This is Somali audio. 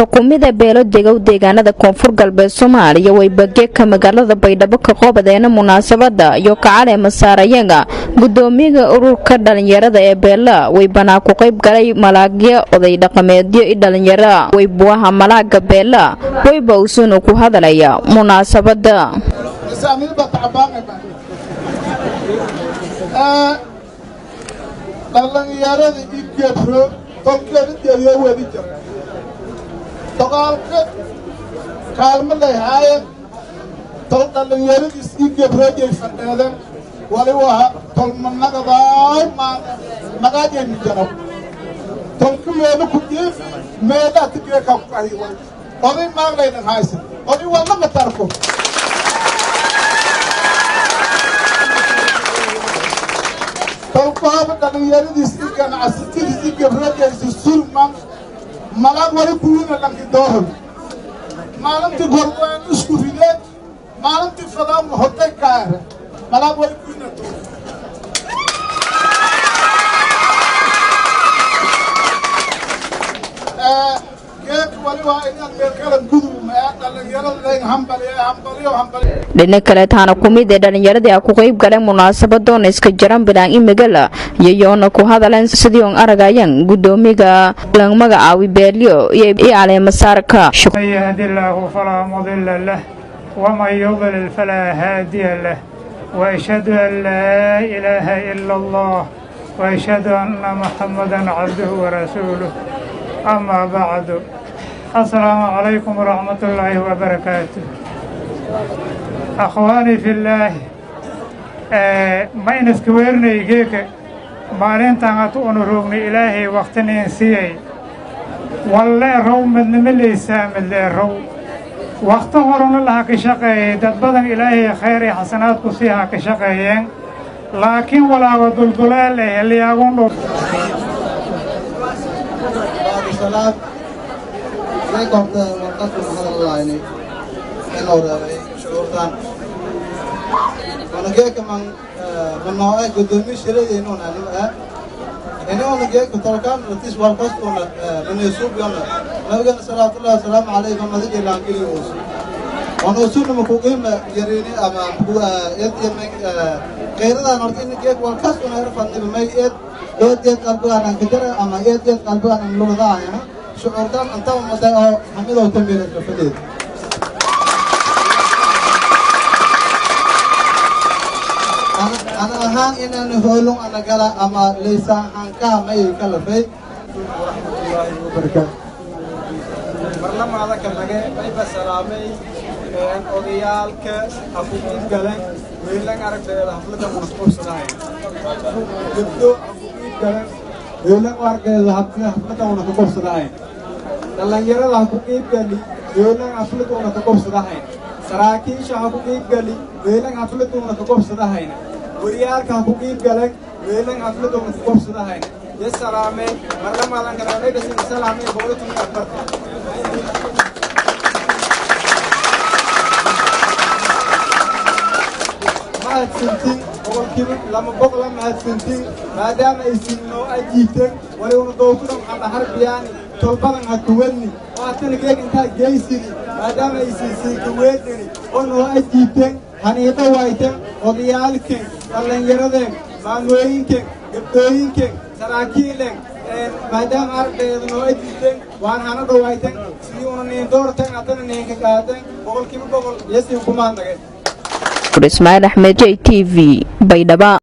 Xukuumada beelo degow deegaanada Koonfur Galbeed Soomaaliya way bageeka magaalada Baydhabo ka qobadeena munaasabada iyo kacaleema saarayaga gudoomiyaha ururka dhalinyarada ee beela. Way banaa ku qayb galay malaagyo, oday dhaqameedyo iyo dhalinyaro. Way buaha malaaga beela wayba usunu ku hadalaya munaasabada. Dhallinyarada i gebro tolkeeda wadi jira dagaalka kaalmaday haayeen tol dhallinyaradiis i gebroojay fadheeden wali waha tolmanagadaay magaajayni jaro tolka meelo ku jiifi meelaa tigeekaa ku qahiway oday maaglaydan haysan oday walna matarko. Tolkaaba dhallinyaradiis i ganacsatadiis i gebrojaysa surman malaag wali kuwiina dhanki doohol maalintii gorwaan isku rideen maalintii fadaan hotay kaare malaag wali kuwiina tol. Dhina kale taana ku mid ee dhalinyaradii a ku qayb galeen munaasabadoona iska jaran bilaan imigala iyo yoona ku hadaleen sidii oon aragayaan gudoomiga lang magacaawi beelyo iyo caleema saarka. من يهد الله فلا مضل له ومن يضلل فلا هادي له، وأشهد أن لا إله إلا الله وأشهد أن محمدا عبده ورسوله، أما بعد، السلام عليكم ورحمة الله وبركاته. أخواني في الله، ما إنسكويرني geeka maalintan ad unu roogni Ilaahay waqtiniin siiyey walle row midnimo laysaa midle row wakhti horena laha ka shaqeeyey dad badan Ilaahay khayr iyo xasanaadku sii ha ka shaqeeyeen, laakiin walaaga dulduleel eh liyaagun dhow. Salaam goobta warqadku hadallayni inuu reebay shucuurtan wanageeka man manooe gudoomiye shiradeynuna ah inuuna geeka tolkaan ratis walkastuna maneesuubyona Nabigana salawaatullahi wasalaamu calayhi madiji laangili uusu wanuusuna makuqiima yarini ama ed qeyradan horta in geek walkastuna herfadniba may eed eed eed qalbigaan ka jara ama eed eed qalbigaan lugadaayana shucuurtaan antaba maday oo xamidow tambiira fadeed. Ana ahaan inaan hoolun ana gala ama liisaan ma ii kalafay. Waraxmatullaahi wabarakaatu. Marlamaada ka nage mayba salaamay odayaalka ha ku qiib galeen weelan aragteeda xafladda mashquulsanahay, gabdho ha ku qiib galeen weelan aragteeda xafladda una ka qobsadahay, dhallinyarada ha ku qiib gali weelan xafladda una ka qobsadahay, saraakiisha ha ku qiib gali weelan xafladda una ka qobsadahayna, wariyaalka ha ku qiib galeen weelan xafladda una ka qobsadahayna ye salaamay. Marlamaadan kana mayba sin salaamay 114. Mahadsantiin 200% mahadsantiin maadaama ay siinoo ajiibteen wali una dowkudan waxaan harbiyaani tolbadan ha kuwadni oo hatana geeg intaa geysini maadaama ay siisiin kaweedhani oo noo ajiibteen haniiqo wayteen odayaalkeen, dhallinyaradeen, maamooyinkeen, gabdhooyinkeen, saraakiileen, maadaama aragteeda noo ajiibteen waan hana dhawayteen sidii una niin doorteen haddana niinka qaateen 100% yasiin kumaadnageen. Ismaaciil Axmed, J T V, Baydhaba.